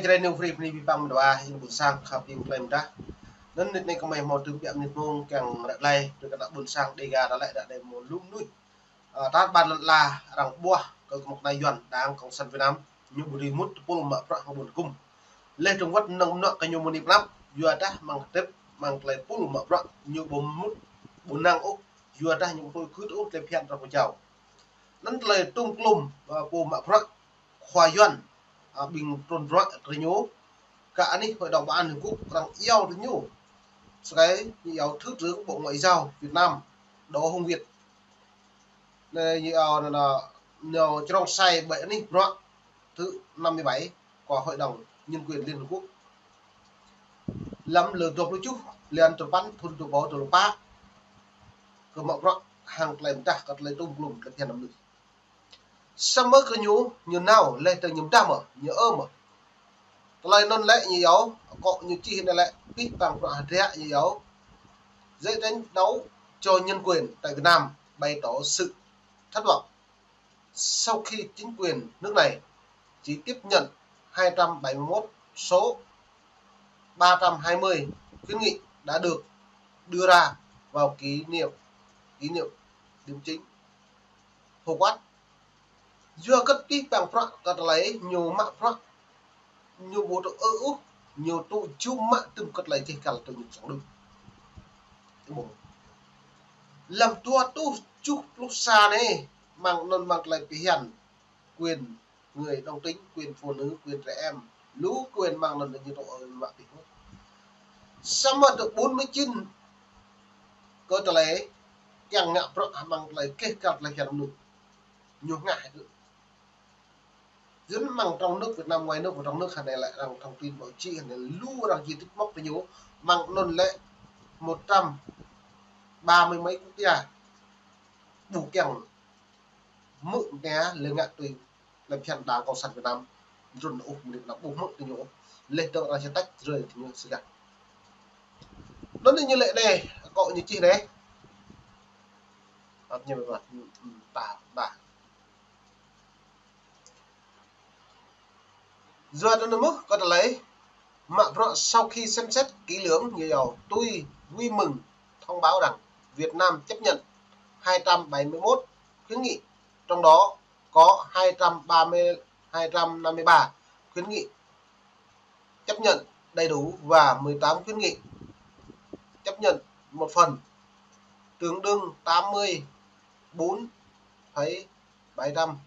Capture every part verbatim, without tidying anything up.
Rai ñu free free pi păng mơdua, ih ƀuôn sang, khăp ih klei mơdah. Anŭn mơnit anai kơmơi hmâo tơbiă mơnit mông kiăng ră lĕ, tui kơ ană ƀuôn sang Dega ră lĕ, ră anai hmâo lŭm nuih. Ơ, tar ƀar lŏn ala arăng ƀuah kơ kơmŏk anai Yuan Đảng Cộng sản Việt Nam, ñu ƀu dưi mŭt tơpul mă bruă hăng ƀuôn hơkŭm. Leh dơ̆ng wơ̆t năng mơnuă kơ ñu mơni pơnăp, yua dah mơ̆ng tep, mơ̆ng tơlơi tơpul mă bruă, ñu ƀu mŭt, ƀu năng ôh, yua dah ñu ƀu tui kưt ôh tơlơi phiăn arăng pơjao. Anŭn tơlơi tŭm klŭm, ơ, pô mă bruă, khua Yuan, ơ, ƀing trŭn bruă kơ ñu, kơ anih Hội đồng Bảo an Liên Hợp Quốc arăng iâu tơ ñu. Sơkai ñu iâu Thứ trưởng Bộ Ngoại giao Việt Nam, Đỗ Hùng Việt. Anai ñu iâu anŭn, anŭn, ñu črông sai ƀơi anih bruă thứ năm mươi bảy của Hội đồng Nhân quyền Liên Hợp Quốc. Lăm lơ dua pluh tơjuh, blan tơpăn, thŭn dua rơbâo dua pluh pă. Kơ mă bruă hăng tơlơi mơdah, kơ tơlơi tŭm klŭm, tơlơi phiăn anăm mơnuih. Samơ̆ kơ ñu, ñu nao, leh dơ̆ng ñu mơdah mơ̆, ñu ơ mơ̆. Tơlơi anŭn lĕ ñu iâu, akŏ ñu čih anai lĕ, pih păng bruă hơdră ñu iâu. Giới tranh đấu cho nhân quyền tại Việt Nam bày tỏ sự thất vọng sau khi chính quyền nước này chỉ tiếp nhận hai trăm bảy mươi mốt số ba trăm hai mươi khuyến nghị đã được đưa ra vào kỷ niệm, kỷ niệm điểm chính. Hô quát. Yua kơ pih păng bruă kơ tơlơi ñu mă bruă, ñu ƀu tŭ ư ôh, ñu tŭ jum mă tŭm kơ tơlơi keh kăl tơ ñu čang đŭm. Lăm dua rơtuh tơjuh pluh sa anai, mơ̆ng anŭn mơ̆ng tơlơi phiăn quyền người đồng tính, quyền phụ nữ, quyền trẻ em, lu quyền mơ̆ng anŭn ñu tŭ ư mă pih ôh. Samơ̆ tơ bốn mươi chín kơ tơlơi kiăng ngă bruă mơ̆ng tơlơi keh kăl tơlơi phiăn mơnuih. Ñu ngă hĭ kơ. Yua anŭn mơ̆ng trong nước Việt Nam, ngoài nước và trong nước hơnai lĕ arăng thông tin báo chí hơnai lu arăng chia tích mốc tơ ñu, mơ̆ng anŭn lĕ một trăm ba mươi mấy quốc gia ƀu kiăng hmư̆ mơta lĕ ngă tui tơlơi phiăn Đảng Cộng sản Việt Nam. Trŭn ôh mơnit anăm ƀu hmư̆ tơ ñu ôh. Leh dơ̆ng arăng čơtăč rơi tơ ñu sơgah. Anŭn ñu lĕ anai, akŏ ñu čih anai. Ăt ñu ƀă, ƀă, ƀă. Yua anŭn mơ̆ kơ tơlơi mă bruă sau khi xem xét kỹ lưỡng, ñu iâu tui vui mừng thông báo rằng Việt Nam chấp nhận hai trăm bảy mươi mốt khuyến nghị, trong đó có hai trăm ba mươi, hai trăm năm mươi ba khuyến nghị chấp nhận đầy đủ và mười tám khuyến nghị chấp nhận một phần, tương đương tám mươi bốn phẩy bảy trăm.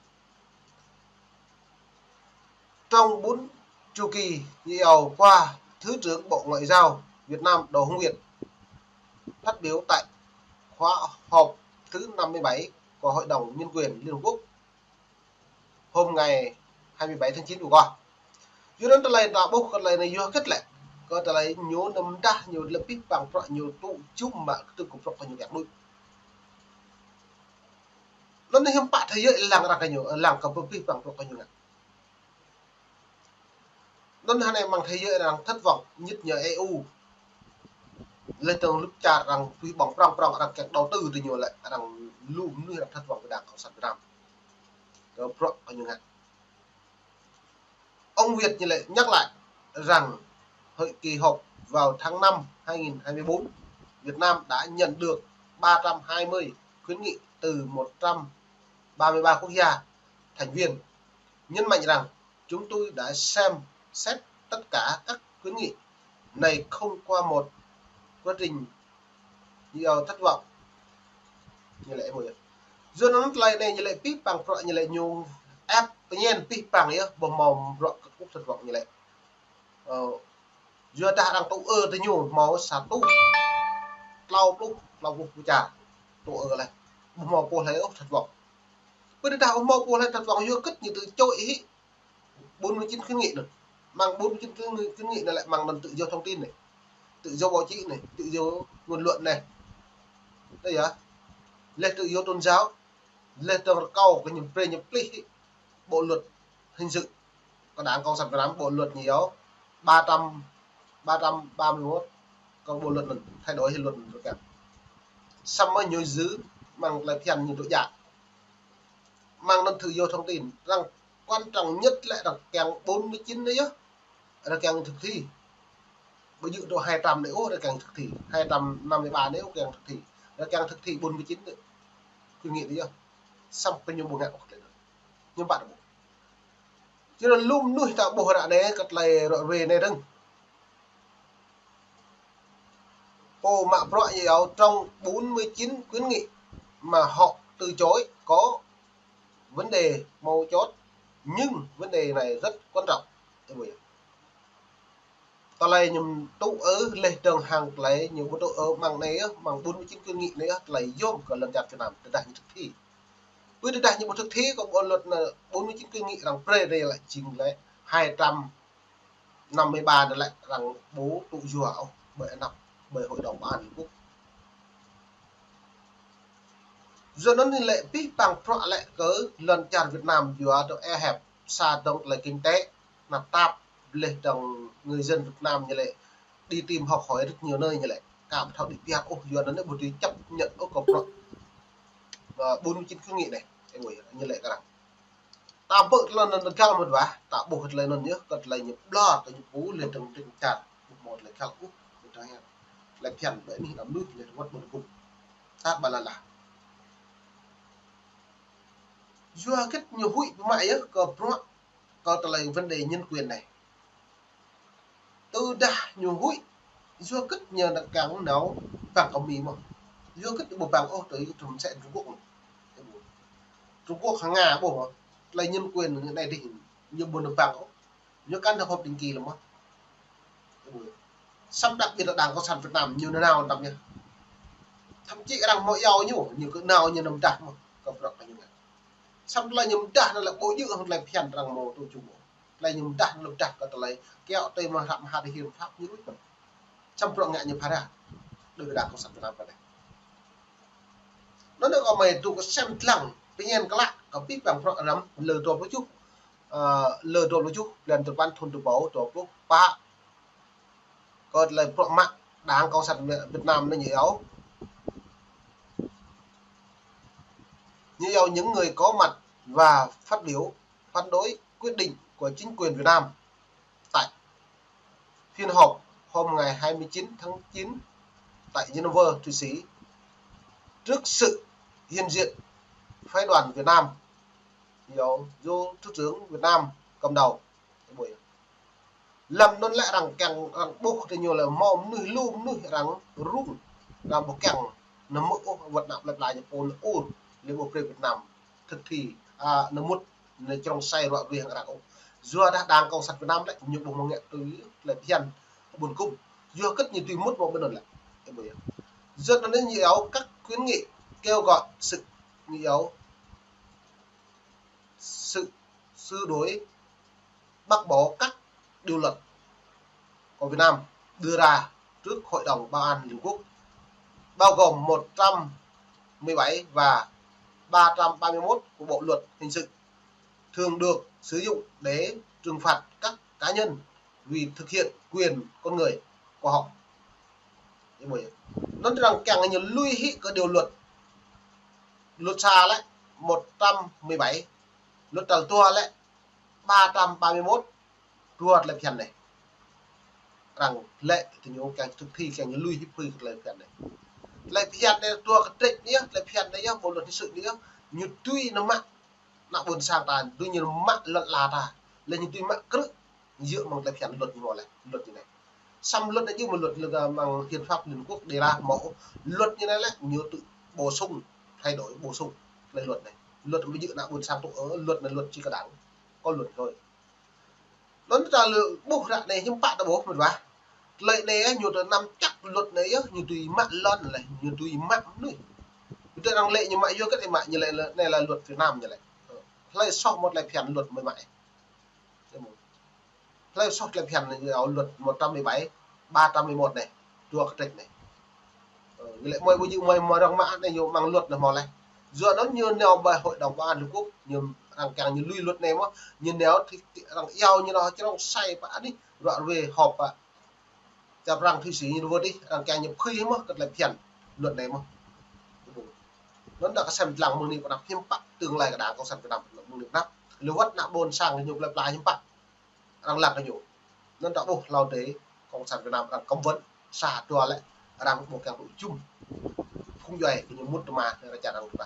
Trong bốn chu kỳ, ñu iâu qua Thứ trưởng Bộ Ngoại giao Việt Nam Đỗ Hùng Việt phát biểu tại khóa họp thứ năm mươi bảy của Hội đồng Nhân quyền Liên Hợp Quốc hôm ngày hai mươi bảy tháng chín vừa qua. Yua anŭn tơlơi ta ƀuh kơ tơlơi anai yua hơget lĕ. Kơ tơlơi ñu anăm mơdah ñu lĕ pih păng bruă ñu tŭ jum mă kơ tŭm kơ bruă kơ ñu kiăng đuaĭ. Anŭn anai hiư̆m pă thế giới lăng arăng kơ ñu, lăng kơ pih păng bruă kơ ñu ngă. Anŭn hơnai mơ̆ng thế giới arăng thất vọng, nhất ñu E U. Leh dơ̆ng lŭp čar arăng tui ƀơ̆ng prŏng prŏng arăng kiăng đầu tư tơ ñu lĕ arăng lu mơnuih arăng thất vọng kơ Đảng Cộng sản Việt Nam. Kơ bruă kơ ñu ngă. Ông Việt ñu lĕ nhắc lại rằng hội kỳ họp vào tháng năm hai nghìn hai mươi bốn, Việt Nam đã nhận được ba trăm hai mươi khuyến nghị từ một trăm ba mươi ba quốc gia thành viên, nhấn mạnh rằng chúng tôi đã xem xét tất cả các khuyến nghị này không qua một quá trình ñu iâu thất vọng. Ñu lĕ ƀu yơh. Yua anŭn tơlơi anai ñu lĕ pih păng bruă ñu lĕ ñu ĕp pơñen pih păng yơh, ƀu hmâo bruă kơ ƀu thất vọng ñu lĕ. Ơ, yua dah arăng tŭ ư tơ ñu hmâo sa rơtuh klâo pluh, klâo pluh pơčah tŭ ư leh. Ƀu hmâo pô hlơi ôh thất vọng. Ƀơi tơdah ƀu hmâo pô hlơi thất vọng yua hơget ñu tŭ čô ih hĭ. Bốn mươi chín khuyến nghị anŭn. Mơ̆ng bốn mươi chín khuyến nghị, khuyến nghị anŭn lĕ mơ̆ng anŭn tự do thông tin anai, tự do báo chí anai, tự do ngôn luận anai. Tơ yơh. Leh tự do tôn giáo, leh dơ̆ng rơkâo kơ ñu brơi ñu plih bộ luật hình sự. Kơ Đảng Cộng sản Việt Nam bộ luật ñu iâu ba trăm, ba trăm ba mươi mốt, kơ bộ luật anŭn thay đổi luật anŭn. Samơ̆ ñu giữ mơ̆ng tơlơi phiăn ñu tŭ djă. Mơ̆ng anŭn tự do thông tin, arăng quan trọng nhất lĕ arăng kiăng bốn mươi chín anai yơh. Arăng kiăng thực thi. Ƀu djơ̆ tơ hai trăm anai ôh arăng kiăng thực thi. Hai trăm năm mươi ba anai ôh kiăng thực thi. Arăng kiăng thực thi bốn mươi chín anai. Khuyến nghị anai yơh. Samơ̆ kơ ñu ƀu ngă ôh tơlơi anŭn. Ñu ƀă ƀu. Cho nên lu mơnuih ta ƀuh ră anai kơ tơlơi ră ruai anai dơ̆ng. Pô mă bruă ñu iâu trong bốn mươi chín khuyến nghị mà họ từ chối có vấn đề mấu chốt, nhưng vấn đề này rất quan trọng. Ơ, ƀuh yơh. Tơlơi ñu tŭ ư leh dơ̆ng hăng tơlơi ñu ƀu tŭ ư mơ̆ng anai yơh, mơ̆ng bốn mươi chín khuyến nghị anai yơh, tơlơi yôm kơ lŏn čar Việt Nam, tơdah ñu thực thi. Ƀơi tơdah ñu ƀu thực thi kơ bộ luật anai bốn mươi chín khuyến nghị arăng brơi anai lĕ jing lĕ hai trăm năm mươi ba anai lĕ arăng ƀu tŭ yua ôh ƀơi anăp ƀơi Hội đồng Bảo an Liên Hợp Quốc. Yua anŭn anai lĕ pih păng prăk lĕ kơ lŏn čar Việt Nam yua tơ eo hẹp, sa dơ̆ng tơlơi kinh tế, năp tap, leh dơ̆ng người dân Việt Nam ñu lĕ đi tìm học hỏi rất nhiều nơi ñu lĕ. Kâo ƀu thâo đĭ pioh ôh, yua anŭn anai ƀu dưi chấp nhận ôh kơ prăk, ơ, bốn mươi chín khuyến nghị anai. Ơ, ƀuh yơh, ñu lĕ kơ arăng. Ta ƀuh tơlơi anŭn găl mơ̆n wa, ta ƀuh tơlơi anŭn yơh, kơ tơlơi ñu ƀlŏr, kơ ñu pŭ leh dơ̆ng tơlơi čar, ƀu hmâo tơlơi găl ôh, ƀu thâo hăng. Tơlơi phiăn ƀơi anai đăm lui leh wơ̆t ƀôn kŭm. Ta ƀă lă lă. Yua hơget ñu huĭ biă mă yơh kơ prăk, kơ tơlơi vấn đề nhân quyền anai. Tơdah ñu huĭ, yua hơget ñu arăng kiăng nao pơ̆ng kơ Mi mơ̆n. Yua hơget ñu ƀu pơ̆ng ôh tơ trong xe Trung Quốc anai. Trung Quốc hăng Nga ƀuh mơ̆n. Tơlơi nhân quyền anai dih ñu ƀu nao pơ̆ng ôh. Ñu kăn hợp định kỳ lăm mơ̆n. Samơ̆ đặc biệt là Đảng Cộng sản Việt Nam ñu nao tăm yơh. Thậm chí arăng hmâo iâu ñu, ñu kơ nao ñu nao mơdah mơ̆n, kơ prăk kơ ñu ngă. Samơ̆ tơlơi ñu mơdah anai lĕ ƀu djơ̆ hăng tơlơi phiăn arăng hmâo tŭ jum ôh. Tơlơi ñu mơdah anai lĕ mơdah kơ tơlơi kiaŏ tui mơ̆ng hră mơha tơ hiam pháp ñu ruai. Samơ̆ prăk ngă ñu phara. Đối với Đảng Cộng sản Việt Nam anai. Anŭn anai kơ mơi tŭ kơ sem lăng, pơñen kơ lă, kơ pih păng prăk răm, lơ dua pluh tơjuh, ơ, lơ dua pluh tơjuh, blan tơpăn thun dua rơbâo dua pluh pă. Kơ tơlơi prăk mă Đảng Cộng sản Việt Nam anai ñu iâu. Ñu iâu những người có mặt và phát biểu phản đối quyết định của chính quyền Việt Nam tại phiên họp hôm ngày hai mươi chín tháng chín tại Geneva, Thụy Sĩ, trước sự hiện diện phái đoàn Việt Nam do, do Thứ trưởng Việt Nam cầm đầu. Lăm anŭn lĕ arăng kiăng, arăng ƀuh tơ ñu lĕ hmâo mơnuih lu mơnuih arăng rŭng, arăng ƀu kiăng nao mŭt ôh wơ̆t anăp plơi pla ñu pô nao ur, lĕ ƀu brơi Việt Nam thực thi, a, nao mŭt, nao črông sai ră ruai hăng arăng ôh. Yua dah Đảng Cộng sản Việt Nam lĕ ñu ƀu hmâo ngă tui tơlơi phiăn ƀôn kŭm. Yua hơget ñu dưi mŭt mơ̆ng ƀơi anŭn lĕ. Ơ, ƀuh yơh. Yua anŭn anai ñu iâu các khuyến nghị kêu gọi sự, ñu iâu sự sửa đổi, bác bỏ các điều luật của Việt Nam đưa ra trước Hội đồng Bảo an Liên Hợp Quốc, bao gồm một trăm mười bảy và ba trăm ba mươi mốt của Bộ luật hình sự, thường được sử dụng để trừng phạt các cá nhân vì thực hiện quyền con người của họ. Anŭn arăng kiăng ñu lui hĭ kơ điều luật. Luật sa lĕ một trăm mười bảy, luật tal dua lĕ ba trăm ba mươi mốt, dua tơlơi phiăn anai. Arăng lĕ tơ ñu kiăng thực thi, kiăng ñu lui hĭ phưi kơ tơlơi phiăn anai. Tơlơi phiăn anai dua kơtrĕč anai yơh, tơlơi phiăn anai yơh, bộ luật hình sự anai yơh, ñu dưi nao mă ană ƀôn sang ta, dưi ñu mă lŏn ala ta, lĕ ñu dưi mă krư̆, djơ̆ mơ̆ng tơlơi phiăn luật ñu hmâo lĕ, luật ñu anai. Samơ̆ luật anai djơ̆ mơ̆ng luật, luật, a, mơ̆ng hiến pháp Liên Quốc đề ra hmâo, luật ñu anai lĕ ñu tự bổ sung, thay đổi, bổ sung tơlơi luật anai. Luật ƀu djơ̆ ană ƀôn sang tŭ ư, luật anai luật chỉ có đảng có luật thôi. Anŭn ta lĕ ƀuh ră anai hiư̆m pă ta ƀuh mơ̆n wa. Tơlơi anai ñu tơ năm chắc luật anai yơh, ñu dưi mă lŏn lĕ, ñu dưi mă mơnuih. Ñu tơ arăng lĕ ñu mă yua hơget mă, ñu lĕ, lĕ anai lĕ luật Việt Nam ñu lĕ. Hlơi soh mơ̆ tơlơi phiăn luật mơi mă. Hlơi soh tơlơi phiăn anai, ñu iâu luật một trăm mười bảy, ba trăm mười mốt anai, dua kơtrĕč anai. Ơ, ñu lĕ mơi ƀu djơ̆ mơi mơ̆ arăng mă anai ñu mơ̆ng luật anai hmâo lĕ. Yua anŭn ñu nao ƀơi Hội đồng Bảo an Liên Hợp Quốc, ñu arăng kiăng ñu lui luật anai mơ̆n, ñu nao thì, thì arăng iâu ñu nao črông sai pă anih, ră ruai họp pă. Čar Prăng Thụy Sĩ ñu wơ̆t dih, arăng kiăng ñu phưi mơ̆n kơ tơlơi phiăn luật anai mơ̆n. Anŭn đa kơ sem lăng mơ̆ng anai pơ anăp hiư̆m pă tương lai kơ Đảng Cộng sản Việt Nam mơ̆ng anai pơ anăp. Lĕ wơ̆t ană ƀôn sang ñu plơi pla hiư̆m pă. Arăng lăng kơ ñu. Anŭn ta ƀuh hlâo adih Cộng sản Việt Nam arăng cấm vận, sa dua lĕ arăng ƀu kiăng tŭ jum phung djuai kơ ñu mŭt tơma rơčah arăng tơpă.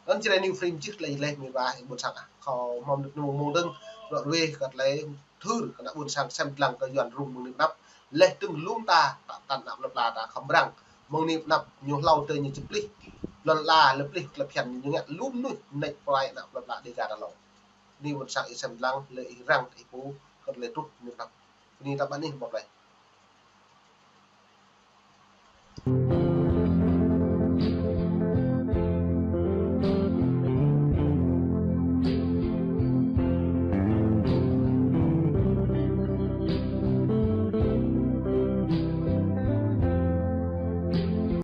Anŭn čơđai ñu free mơčih tơlơi leh mi ba ƀôn sang ah. Khŏm mơ̆ng mơ̆ng dơ̆ng rŏ ruai kơ tơlơi thur kơ ană ƀôn sang sem lăng kơ Yuan rŭng mơ̆ng anăp. Leh dơ̆ng lŏm ta ta tăn ană plơi pla ta khŏm răng. Mơ̆ng anăp ñu hlâo adih ñu či plih. Lŏn la lĕ plih tơlơi phiăn ñu ngă lŏm nuih nĕč prai ană plơi pla Dega ta hlâo. Anai ƀôn sang ih sem lăng lĕ ih răng ih pô kơ tơlơi truh ñu anăp. Anai ta ƀuh anai ƀuh leh.